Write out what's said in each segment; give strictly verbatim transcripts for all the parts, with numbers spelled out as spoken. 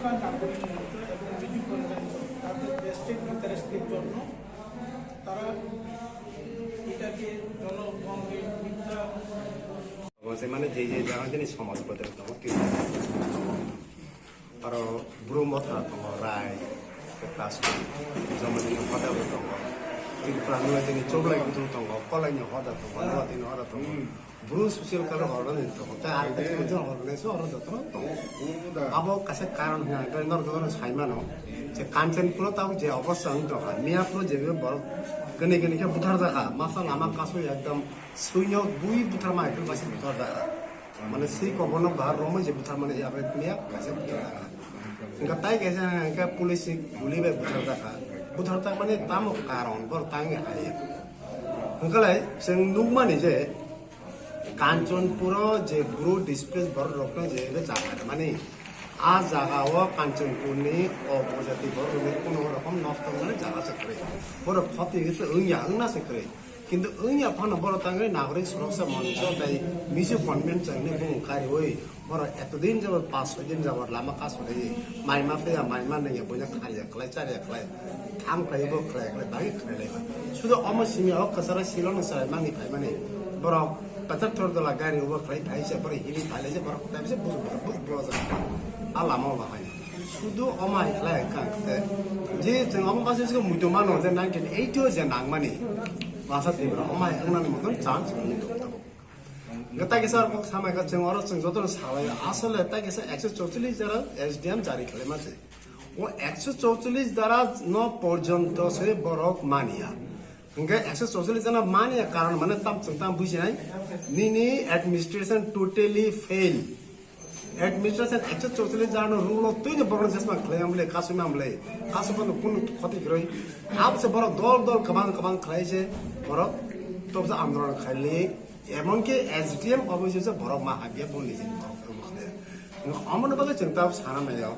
নাগরিক মঞ্চ এবং রিজু কনভেনশন তাদের ভেস্টেড ইন্টারেস্টের জন্য তারা এটাকে জনগণকে মিথ্যা Obo se mane je je jaga jani somaj bodol tongo, aro bru motha tongo, rai, kasu, jomoni hoda bo tongo, Tripura nung tini choblai kutung tongo, kolai ni hoda tongo, nung tini hoda tongo. Bru social karo horna ni tongo, ta ang ta kutung horna so horna joto tongo. Abo kaisa karon hwnka hwnkhe norok jotono sai mano, je Kanchanpur o tabuk je obostha wng tongkha, Miyapur o je borok gwnwi gwnwi khe buthar jakha, masa lama kasu ekdom suinyo bui buthar ma ekdom kaisa buthar jakha. Mane swi koborno bahar romwi je buthar mani ya bai miya kaisa buthar jakha. Hwnkhe tai kaisa hwnkhe police ni guli bai buthar jakha. Buthar tak mani tamo karon bor tangwi hai. Hwnkhe lai chwng nukmani je Kanchanpuro je bru displaced borok rokno je ebe jaga mani a jaga o Kanchanpurni o bojati borok rokni kuno rokom nosto mani jaga se kwrwi. Borok khoti se wngya wngna se kwrwi. Kintu wngya phano borok tangwi nagorik suroksha moncho tei misu convent changni bumung kariwi borok etodin jabot pas soi din jabot lama kasu lai mai ma phiya mai ma nengya boina khariya khlai chariya khlai thang khlai bo khlai khlai bagi khlai lai sudu omo simi o kwchara silon chwrai mani phai mani borok kwchar thor dola gari ubo khlai phai se borok hili phai lai se borok tai se buj buj buj a lama o bahai. Sudu omai khlai kha te. Je chwng omo kaisa se muitu mano je nineteen eighty o je nangmani. Basa Tripura omai wngnani moton chance wngwi tong tabuk. Hwnkhe tai kisa oro kok samai kha chwng oro chwng jotono salai asole tai kisa ekso chorcholish jara S D M jari khlaima se. O ekso chorcholish jara no porjonto se borok maniya. Hwnkhe ekso chorcholish jara maniya karon mane tam chwng tam bujinai nini administration totally fail. Administration ekso chorcholish jano rule o twi de borok jesma khlai amle kasui amle kasui bono kunu khoti kroi. Abse borok dol dol kabang kabang khlai se borok tobja andolon khaili emonki S D M office se borok ma habya boni jin borok khlai. Omono bagwi chwng tab sana nayo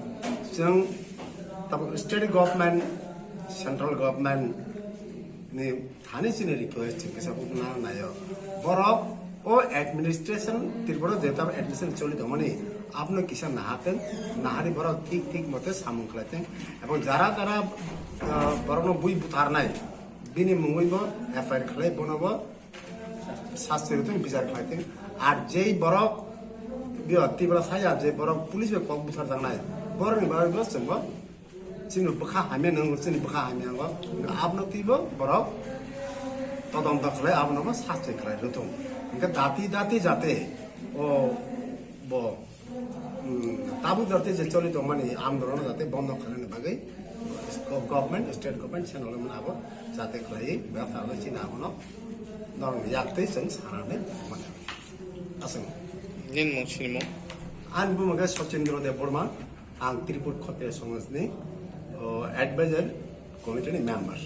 chwng tab state government, central government ni Thani chini request chwng kisa bukna naio. Borok o administration, Tripura je tam administration choli tongmani, abno kisa nahateng, nahari borok thik thik mote samung khlaiteng. Ebong jara jara, ah, borokno bui butharnai, bini mungwi bo F I R khlai, bono bo sasti rwteng, bichar khlaiteng. Ar jei borok, biyo Tripura saya je borok police bai kok buthar jangnai, borokni bagwi bo chwngbo Chini bwkha hamya nang, chini bwkha hamya ngo. Abno twibo borok todonto khlai, abono bo sasti khlai rwthung. Hwnkhe dati dati jate o bo, mm, tabuk jate je choli tongmani andolon jate bondo khlaina bagwi go-, government, state government, central government abo jate khlai, bebsa abo chini abono norok yak twi chwng sanani mane. Aswk. Nini mung sini mung? Ani bumung khe Sachindra Debbarma. Ang Tripur Khotiya Somajni, o, advisor committee ni member.